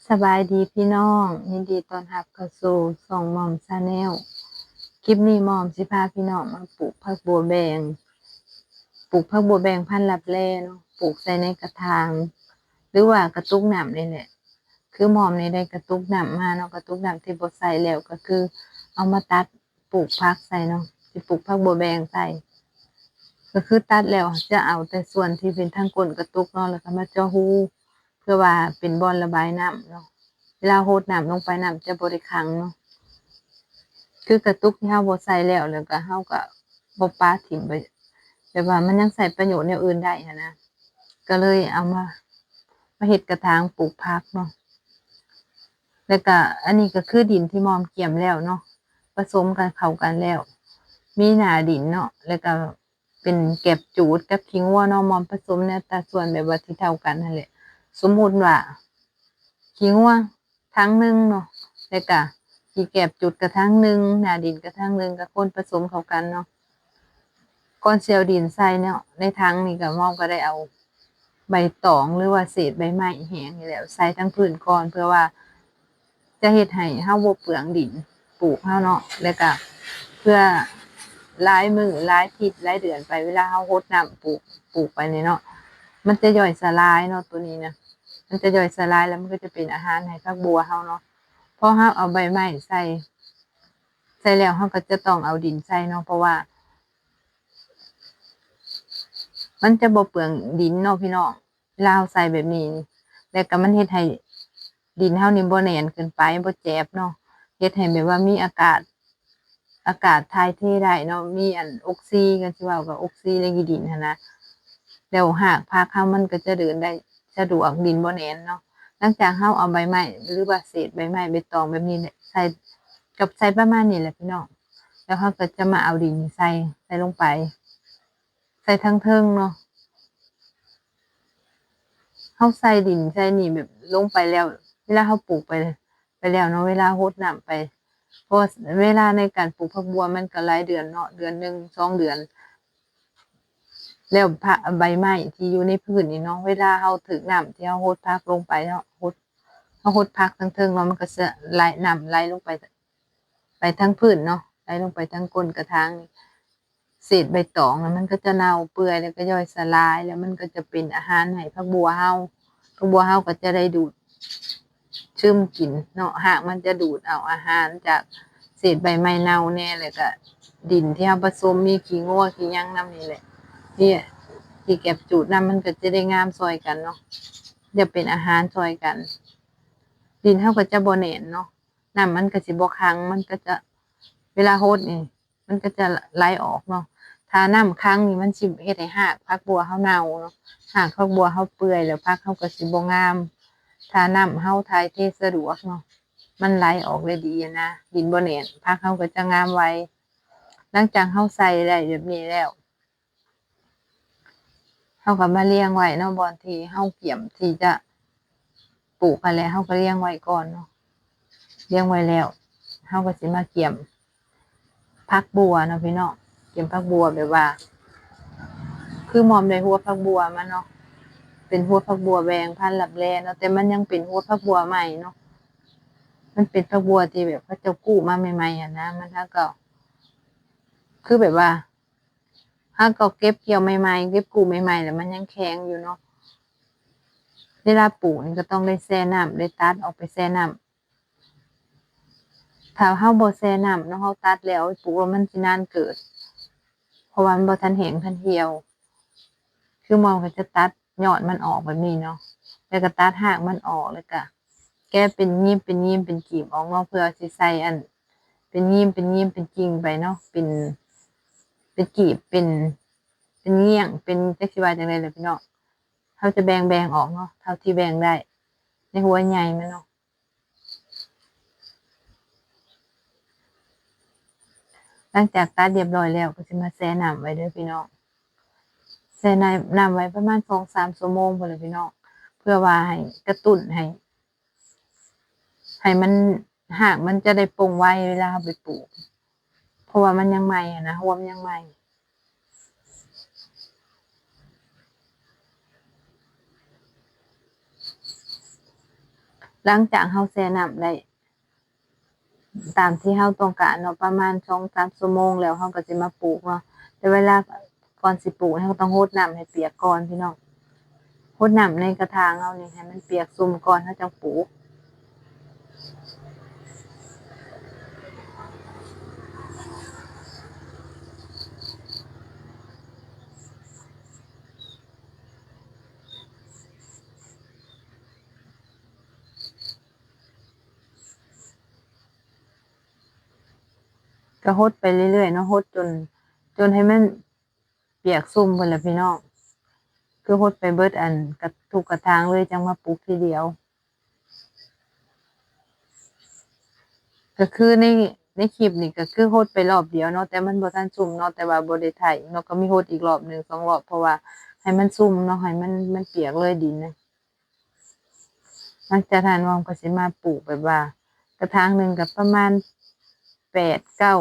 ສະບາຍດີພີ່ນ້ອງ, ຍິນດີຕ້ອນຮັບເຂົ້າສູ່ຊ່ອງໝ່ອມ Channel. ຄລິບນີ້ໝ່ອມຊິພາພີ່ນ້ອງມາປູກຜັກບົວແບງ, ປູກຜັກບົວແບງພັນລັບແລເນາະ, ປູກໃສ່ໃນກະຖາງ ຫຼືວ່າກະຕຸກນ້ຳນີ້ແຫຼະ. ຄືໝ່ອມນີ້ໄດ້ກະຕຸກນ້ຳມາເນາະ, ກະຕຸກນ້ຳທີ່ບໍ່ໃຊ້ແລ້ວ ກໍຄືເອົາມາຕັດ ປູກຜັກໃສ່ເນາະ, ຊິປູກຜັກບົວແບງໃສ່ ກໍຄືຕັດແລ້ວຈະເອົາແຕ່ສ່ວນທີ່ເປັນທາງກົ້ນກະຕຸກເນາະ ແລ້ວກໍມາເຈາະຮູ ເພື່ອວ່າເປັນບ່ອນລະບາຍນ້ຳເນາະ, ເວລາຫົດນ້ຳລົງໄປ ນ້ຳຈະບໍ່ໄດ້ຂັງເນາະ. ຄືກະຕຸກທີ່ເຮົາບໍ່ໃຊ້ແລ້ວ ແລ້ວກໍເຮົາກໍບໍ່ປະຖິ້ມໄປ, ແບບວ່າມັນຍັງໃຊ້ປະໂຫຍດແນວອື່ນໄດ້ຫັ້ນນະ, ກໍເລີຍເອົາມາ ມາເຮັດກະຖາງປູກຜັກເນາະ. ແລ້ວກະອັນນີ້ກໍຄືດິນທີ່ໝ່ອມກຽມແລ້ວເນາະ, ປະສົມກັນເຂົ້າກັນແລ້ວ ມີໜ້າດິນເນາະ, ແລ້ວກະເປັນແກບຈູດກັບຂີ້ງົວເນາະ, ໝ່ອມປະສົມໃນອັດຕາສ່ວນແບບວ່າທີ່ເທົ່າກັນຫັ້ນແຫຼະ. ສົມມຸດວ່າຂີ້ງົວຖັງໜຶ່ງເນາະ, ແລ້ວກະຂີ້ແກບຈູດກະຖັງໜຶ່ງ, ໜ້າດິນກະຖັງໜຶ່ງ, ກະຄົນປະສົມເຂົ້າກັນເນາະ. ກ່ອນຊິເອົາດິນໃສ່ເນາະ ໃນຖັງນີ້ກໍ ເຮົາກໍໄດ້ເອົາໃບຕອງ ຫຼືວ່າເສດໃບໄມ້ແຫ້ງນີ້ແຫຼະໃສ່ທັງພື້ນກ່ອນ ເພື່ອວ່າຈະເຮັດໃຫ້ເຮົາບໍ່ເປືອງດິນປູກເຮົາເນາະ, ແລ້ວກໍເພື່ອຫຼາຍມື້ ຫຼາຍທິດ ຫຼາຍເດືອນໄປ ເວລາເຮົາຫົດນ້ຳປູກ ປູກໄປນີ້ເນາະ ມັນຈະຍ່ອຍສະຫຼາຍເນາະ ໂຕນີ້ນະ, ມັນຈະຍ່ອຍສະຫຼາຍ ແລ້ວມັນກໍຈະເປັນອາຫານໃຫ້ຜັກບົວເຮົາເນາະ. ພໍເຮົາເອົາໃບໄມ້ໃສ່ ໃສ່ແລ້ວເຮົາກໍຈະຕ້ອງເອົາດິນໃສ່ເນາະ ເພາະວ່າມັນຈະບໍ່ເປືອງດິນເນາະພີ່ນ້ອງ ເວລາເຮົາໃສ່ແບບນີ້ນີ້. ແລ້ວກໍມັນເຮັດໃຫ້ດິນເຮົານີ້ບໍ່ແໜ້ນເກີນໄປ ບໍ່ແຈບເນາະ, ເຮັດໃຫ້ແບບວ່າມີອາກາດ ອາກາດຖ່າຍເທໄດ້ເນາະ, ມີອັນອົກຊີ ກໍຊິເວົ້າກໍອົກຊີໃນຂີ້ດິນຫັ້ນນະ, ແລ້ວຮາກຜັກເຮົາມັນກໍຈະເດີນໄດ້ສະດວກ ດິນບໍ່ແໜ້ນເນາະ. ຫຼັງຈາກເຮົາເອົາໃບໄມ້ ຫຼືວ່າເສດໃບໄມ້ໃບຕອງແບບນີ້ແຫຼະ ໃສ່ ກັບໃສ່ປະມານນີ້ແຫຼະພີ່ນ້ອງ, ແລ້ວເຮົາກໍຈະມາເອົາດິນໃສ່ ໃສ່ລົງໄປ ໃສ່ທາງເທິງເນາະ. ເຮົາໃສ່ດິນໃສ່ນີ້ແບບລົງໄປແລ້ວ ເວລາເຮົາປູກໄປ ໄປແລ້ວເນາະ ເວລາຫົດນ້ຳໄປ ເພາະວ່າເວລາໃນການປູກຜັກບົວມັນກໍຫຼາຍເດືອນເນາະ, ເດືອນໜຶ່ງ ສອງເດືອນ ແລ້ວພະ ໃບໄມ້ທີ່ຢູ່ໃນພື້ນນີ້ເນາະ ເວລາເຮົາຖືກນ້ຳທີ່ເຮົາຫົດຜັກລົງໄປເນາະ ຫົດ ເຮົາຫົດຜັກທາງເທິງເນາະ ມັນກໍຈະໄຫຼ ນ້ຳໄຫຼລົງໄປ ໄປທາງພື້ນເນາະ ໄຫຼລົງໄປທາງກົ້ນກະຖາງນີ້ ເສດໃບຕອງນະ ມັນກໍຈະເນົ່າເປື່ອຍ ແລ້ວກໍຍ່ອຍສະຫຼາຍ ແລ້ວມັນກໍຈະເປັນອາຫານໃຫ້ຜັກບົວເຮົາ, ຜັກບົວເຮົາກໍຈະໄດ້ດູດຊຶມກິນເນາະ, ຮາກມັນຈະດູດເອົາອາຫານຈາກເສດໃບໄມ້ເນົ່າແດ່ ແລ້ວກໍດິນທີ່ເຮົາປະສົມມີຂີ້ງົວຂີ້ຫຍັງນຳນີ້ແຫຼະ ນີ້ ຂີ້ແກບຈູດນຳ ມັນກໍຈະໄດ້ງາມຊ່ອຍກັນເນາະ, ຈະເປັນອາຫານຊ່ອຍກັນ, ດິນເຮົາກໍຈະບໍ່ແໜ້ນເນາະ. ນ້ຳມັນກໍຊິບໍ່ຂັງ ມັນກໍຈະ ເວລາຫົດນີ້ ມັນກໍຈະໄຫຼອອກເນາະ. ຖ້ານ້ຳຂັງນີ້ ມັນຊິເຮັດໃຫ້ຮາກຜັກບົວເຮົາເນົ່າເນາະ, ຮາກຜັກບົວເຮົາເປື່ອຍ ແລ້ວຜັກເຮົາກໍຊິບໍ່ງາມ. ຖ້ານ້ຳເຮົາຖ່າຍເທສະດວກເນາະ ມັນໄຫຼອອກໄດ້ດີນະ ດິນບໍ່ແໜ້ນ ຜັກເຮົາກໍຈະງາມໄວ. ຫຼັງຈາກເຮົາໃສ່ໄດ້ແບບນີ້ແລ້ວ ເຮົາກໍມາລຽງໄວ້ເນາະ ບ່ອນທີ່ເຮົາກຽມທີ່ຈະປູກຫັ້ນແຫຼະ ເຮົາກໍລຽງໄວ້ກ່ອນເນາະ. ລຽງໄວ້ແລ້ວ ເຮົາກໍຊິມາກຽມຜັກບົວເນາະພີ່ນ້ອງ, ກຽມຜັກບົວແບບວ່າ ຄືໝ່ອມໄດ້ຫົວຜັກບົວມາເນາະ ເປັນຫົວຜັກບົວແບງພັນລັບແລເນາະ ແຕ່ມັນຍັງເປັນຫົວຜັກບົວໃໝ່ເນາະ, ມັນເປັນຜັກບົວທີ່ແບບເຂົາເຈົ້າກູ້ມາໃໝ່ໆຫັ້ນນະ ມັນຫາກໍ ຄືແບບວ່າ ເຮົາກໍເກັບກ່ຽວໃໝ່ໆ ເກັບກູ້ໃໝ່ໆ ແລ້ວມັນຍັງແຂງຢູ່ເນາະ. ເວລາປູກນີ້ກໍຕ້ອງໄດ້ແຊ່ນ້ຳ ໄດ້ຕັດອອກໄປແຊ່ນ້ຳ. ຖ້າເຮົາບໍ່ແຊ່ນ້ຳເນາະ ເຮົາຕັດແລ້ວເອົາໄປປູກ ແລ້ວມັນຊິນານເກີດ ເພາະວ່າມັນບໍ່ທັນແຫ້ງທັນຫ່ຽວ. ຄືໝ່ອມກໍຈະຕັດ ຍອດມັນອອກແບບນີ້ເນາະ ແລ້ວກໍຕັດຮາກມັນອອກ ແລ້ວກໍແກະເປັນຍິບເປັນຍິບເປັນກີບອອກເນາະ ເພື່ອຊິໃສ່ອັນ ເປັນຍິບເປັນຍິບເປັນກິ່ງໄປເນາະ ເປັນ ເປັນກີບ ເປັນ ເປັນງ່ຽງ ເປັນ ຈັກຊິວ່າຈັ່ງໃດລະພີ່ນ້ອງ. ເຮົາຈະແບ່ງໆອອກເນາະ ເທົ່າທີ່ແບ່ງໄດ້ ໃນຫົວໃຫຍ່ມັນເນາະ. ຫຼັງຈາກຕັດຮຽບຮ້ອຍແລ້ວ ກໍຊິມາແຊ່ນ້ຳໄວ້ເດີພີ່ນ້ອງ, ແຊ່ນ້ຳ ນ້ຳໄວ້ປະມານສອງສາມຊົ່ວໂມງພຸ້ນລະພີ່ນ້ອງ ເພື່ອວ່າໃຫ້ກະຕຸ້ນໃຫ້ ໃຫ້ມັນ ຮາກມັນຈະໄດ້ປົ່ງໄວເວລາເຮົາໄປປູກ ເພາະວ່າມັນຍັງໃໝ່ຫັ້ນນະ ຮວມຍັງໃໝ່. ຫຼັງຈາກເຮົາແຊ່ນ້ຳໄດ້ຕາມທີ່ເຮົາຕ້ອງການເນາະ ປະມານສອງສາມຊົ່ວໂມງແລ້ວ ເຮົາກໍຊິມາປູກເນາະ. ແຕ່ເວລາກ່ອນຊິປູກ ເຮົາກໍຕ້ອງຫົດນ້ຳໃຫ້ປຽກກ່ອນພີ່ນ້ອງ. ຫົດນ້ຳໃນກະຖາງເຮົານີ້ໃຫ້ມັນປຽກຊຸ່ມກ່ອນ ເຮົາຈັ່ງປູກ. ກໍຫົດໄປເລື້ອຍໆເນາະ ຫົດຈົນ ຈົນໃຫ້ມັນປຽກຊຸ່ມພຸ້ນແຫຼະພີ່ນ້ອງ. ຄືຫົດໄປເບິດອັນ ກະ ທຸກກະຖາງເລີຍ ຈັ່ງມາປູກທີດຽວ. ກໍຄືໃນ ໃນຄລິບນີ້ກໍຄືຫົດໄປລອບດຽວເນາະ ແຕ່ມັນບໍ່ທັນຊຸ່ມເນາະ ແຕ່ວ່າບໍ່ໄດ້ໄຖເນາະ ກໍມີຫົດອີກລອບໜຶ່ງສອງລອບ ເພາະວ່າໃຫ້ມັນຊຸ່ມເນາະ ໃຫ້ມັນ ມັນປຽກເລີຍດິນນະ. ຫຼັງຈາກນັ້ນ ວອມກໍຊິມາປູກແບບວ່າ ກະຖາງໜຶ່ງກໍປະມານແປດເກົ້າ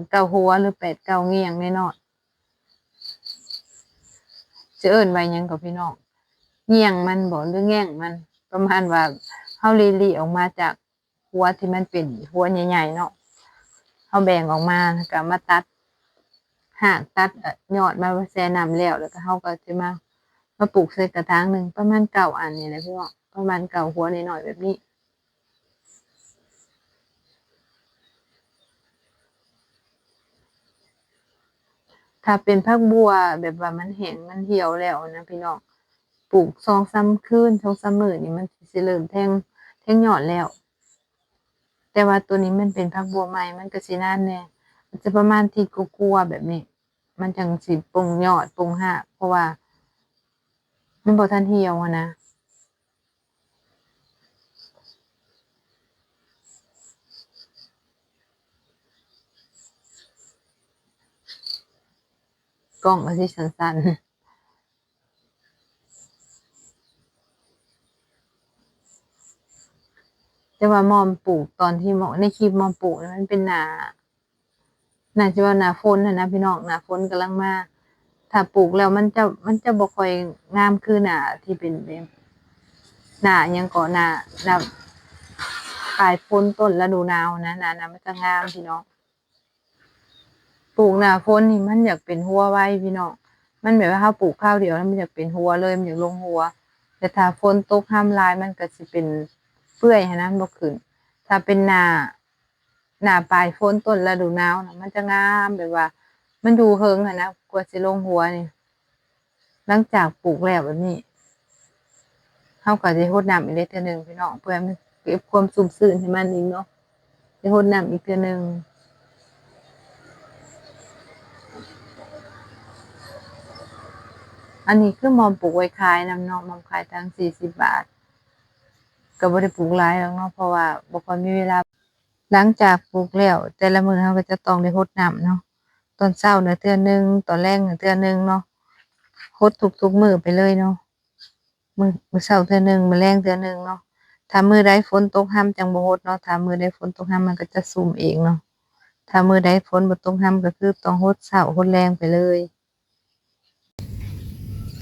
ເກົ້າຫົວ ຫຼື ແປດເກົ້າແງ່ງນ້ອຍໆ. ຈະເອີ້ນວ່າຫຍັງກໍພີ່ນ້ອງ ແງ່ງມັນບໍ ຫຼື ແງ່ງມັນ ປະມານວ່າເຮົາລີ້ໆອອກມາຈາກຫົວທີ່ມັນເປັນຫົວໃຫຍ່ໆເນາະ ເຮົາແບ່ງອອກມາ ແລ້ວກໍມາຕັດຮາກ ຕັດ ເອີ ຍອດມາແຊ່ນ້ຳແລ້ວ ແລ້ວກໍເຮົາກໍຊິມາ ມາປູກໃສ່ກະຖາງໜຶ່ງ ປະມານເກົ້າອັນນີ້ແຫຼະພີ່ນ້ອງ ປະມານເກົ້າຫົວນ້ອຍໆແບບນີ້. ຖ້າເປັນຜັກບົ່ວແບບວ່າມັນແຫ້ງມັນຫ່ຽວແລ້ວນະພີ່ນ້ອງ ປູກສອງສາມຄືນ ສອງສາມມື້ນີ້ ມັນຊິເລີ່ມແທງ ແທງຍອດແລ້ວ. ແຕ່ວ່າໂຕນີ້ມັນເປັນຜັກບົ່ວໃໝ່ ມັນກໍຊິນານແດ່ ອາດຈະປະມານທິດກວ່າໆແບບນີ້ ມັນຈັ່ງຊິປົ່ງຍອດປົ່ງຮາກ ເພາະວ່າມັນບໍ່ທັນຫ່ຽວຫັ້ນນະ. ກ້ອງກໍຊິສັ່ນໆ ແຕ່ວ່າໝ່ອມປູກຕອນທີ່ໝ່ອມ ໃນຄລິບໝ່ອມປູກນີ້ ມັນເປັນໜ້າ ໜ້າຊິວ່າໜ້າຝົນຫັ້ນນະພີ່ນ້ອງ ໜ້າຝົນກຳລັງມາ. ຖ້າປູກແລ້ວມັນຈະ ມັນຈະບໍ່ຄ່ອຍງາມຄືໜ້າທີ່ເປັນແບບ ໜ້າຫຍັງເກາະ ໜ້າ ໜ້າປາຍຝົນຕົ້ນລະດູໜາວນະ ໜ້ານັ້ນມັນຈະງາມພີ່ນ້ອງ. ປູກໜ້າຝົນນີ້ມັນຢາກເປັນຫົວໄວພີ່ນ້ອງ ມັນແບບວ່າເຮົາປູກຄາວດຽວແລ້ວມັນຢາກເປັນຫົວເລີຍ ມັນຢາກລົງຫົວ. ແຕ່ຖ້າຝົນຕົກຮຳຫຼາຍມັນກໍຊິເປັນເປື່ອຍຫັ້ນນະ ມັນບໍ່ຂຶ້ນ. ຖ້າເປັນໜ້າ ໜ້າປາຍຝົນຕົ້ນລະດູໜາວນະ ມັນຈະງາມ ແບບວ່າມັນຢູ່ເຫິງຫັ້ນນະ ກວ່າຊິລົງຫົວນີ້. ຫຼັງຈາກປູກແລ້ວແບບນີ້ ເຮົາກໍໄດ້ຫົດນ້ຳອີກເທື່ອໜຶ່ງພີ່ນ້ອງ ເພື່ອໃຫ້ມັນເກັບຄວາມຊຸ່ມຊື່ນໃຫ້ມັນອີກເນາະ ໄດ້ຫົດນ້ຳອີກເທື່ອໜຶ່ງ. ອັນນີ້ຄືໝ່ອມປູກໄວ້ຂາຍນຳເນາະ ໝ່ອມຂາຍຖັງສີ່ສິບບາດ ກໍບໍ່ໄດ້ປູກຫຼາຍດອກເນາະ ເພາະວ່າບໍ່ຄ່ອຍມີເວລາ. ຫຼັງຈາກປູກແລ້ວ ແຕ່ລະມື້ເຮົາກໍຈະຕ້ອງໄດ້ຫົດນ້ຳເນາະ ຕອນເຊົ້ານະເທື່ອໜຶ່ງ ຕອນແລງນະເທື່ອໜຶ່ງເນາະ ຫົດທຸກໆມື້ໄປເລີຍເນາະ ມື້ ມື້ເຊົ້າເທື່ອໜຶ່ງ ມື້ແລງເທື່ອໜຶ່ງເນາະ. ຖ້າມື້ໃດຝົນຕົກຮຳຈັ່ງບໍ່ຫົດເນາະ ຖ້າມື້ໃດຝົນຕົກຮຳມັນກໍຈະຊຸ່ມເອງເນາະ ຖ້າມື້ໃດຝົນບໍ່ຕົກຮຳກໍຄືຕ້ອງຫົດເຊົ້າຫົດແລງໄປເລີຍ.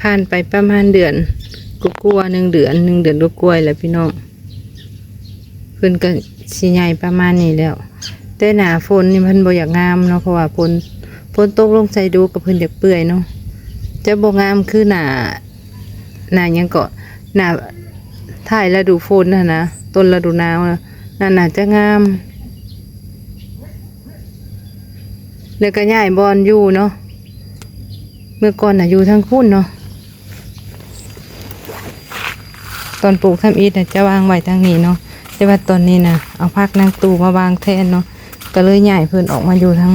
ຜ່ານໄປປະມານເດືອນກວ່າໆ ໜຶ່ງເດືອນ ໜຶ່ງເດືອນກວ່າໆແລ້ວພີ່ນ້ອງ ເພິ່ນກໍຊິໃຫຍ່ປະມານນີ້ແລ້ວ. ແຕ່ໜ້າຝົນນີ້ມັນບໍ່ຢາກງາມເນາະ ເພາະວ່າຝົນ ຝົນຕົກລົງໃສ່ດູກໍເພິ່ນຢາກເປື່ອຍເນາະ ຈະບໍ່ງາມຄືໜ້າ ໜ້າຫຍັງເກາະ ໜ້າທ້າຍລະດູຝົນຫັ້ນນະ ຕົ້ນລະດູໜາວນະ ນັ້ນໜ້າຈະງາມ. ແລ້ວກໍຍ້າຍບ່ອນຢູ່ເນາະ ເມື່ອກ່ອນນະຢູ່ທາງພຸ້ນເນາະ ຕອນປູກທຳອິດນະຈະວາງໄວ້ທາງນີ້ເນາະ ແຕ່ວ່າຕອນນີ້ນະເອົາຜັກນາງຕູ້ມາວາງແທນເນາະ ກໍເລີຍຍ້າຍເພິ່ນອອກມາຢູ່ທາງ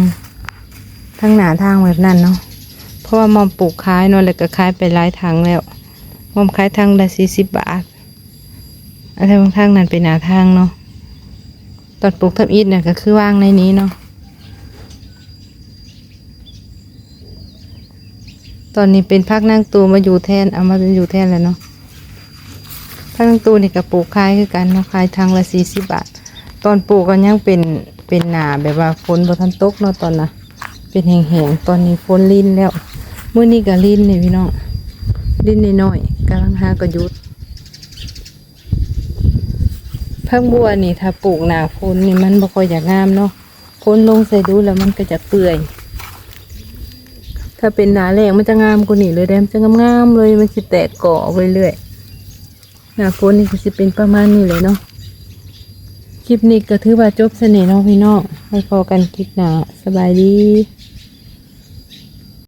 ທາງໜ້າທາງແບບນັ້ນເນາະ ເພາະວ່າໝ່ອມປູກຂາຍເນາະ ແລ້ວກໍຂາຍໄປຫຼາຍຖັງແລ້ວ ໝ່ອມຂາຍຖັງລະສີ່ສິບບາດ. ອັນທາງ ທາງນັ້ນເປັນໜ້າທາງເນາະ ຕອນປູກທຳອິດນະກໍຄືວາງໃນນີ້ເນາະ. ຕອນນີ້ເປັນຜັກນາງຕູ້ມາຢູ່ແທນ ເອົາມາຢູ່ແທນແລ້ວເນາະ. ຜັກນາງຕູ້ນີ້ກໍປູກຂາຍຄືກັນເນາະ ຂາຍຖັງລະສີ່ສິບບາດ. ຕອນປູກກໍຍັງເປັນ ເປັນໜ້າແບບວ່າຝົນບໍ່ທັນຕົກເນາະ ຕອນນະເປັນແຫ້ງໆ ຕອນນີ້ຝົນລິນແລ້ວ. ມື້ນີ້ກໍລິນນີ້ພີ່ນ້ອງ ລິນນ້ອຍໆ ກຳລັງຫາກໍຢຸດ. ຜັກບົວນີ້ ຖ້າປູກໜ້າຝົນນີ້ ມັນບໍ່ຄ່ອຍຈະງາມເນາະ, ຝົນລົງໃສ່ດູແລ້ວມັນກໍຈະເປື່ອຍ. ຖ້າເປັນໜ້າແລ້ງມັນຈະງາມກວ່ານີ້ເລີຍເດ້, ມັນຈະງາມໆເລີຍ, ມັນຊິແຕກກໍອອກເລື້ອຍໆ. ໜ້າຝົນນີ້ກໍຊິເປັນປະມານນີ້ແຫຼະເນາະ. ຄລິບນີ້ກໍຖືວ່າຈົບສ່ຳນີ້ເນາະພີ່ນ້ອງ, ໄວ້ພໍ້ກັນຄລິບໜ້າ, ສະບາຍດີ.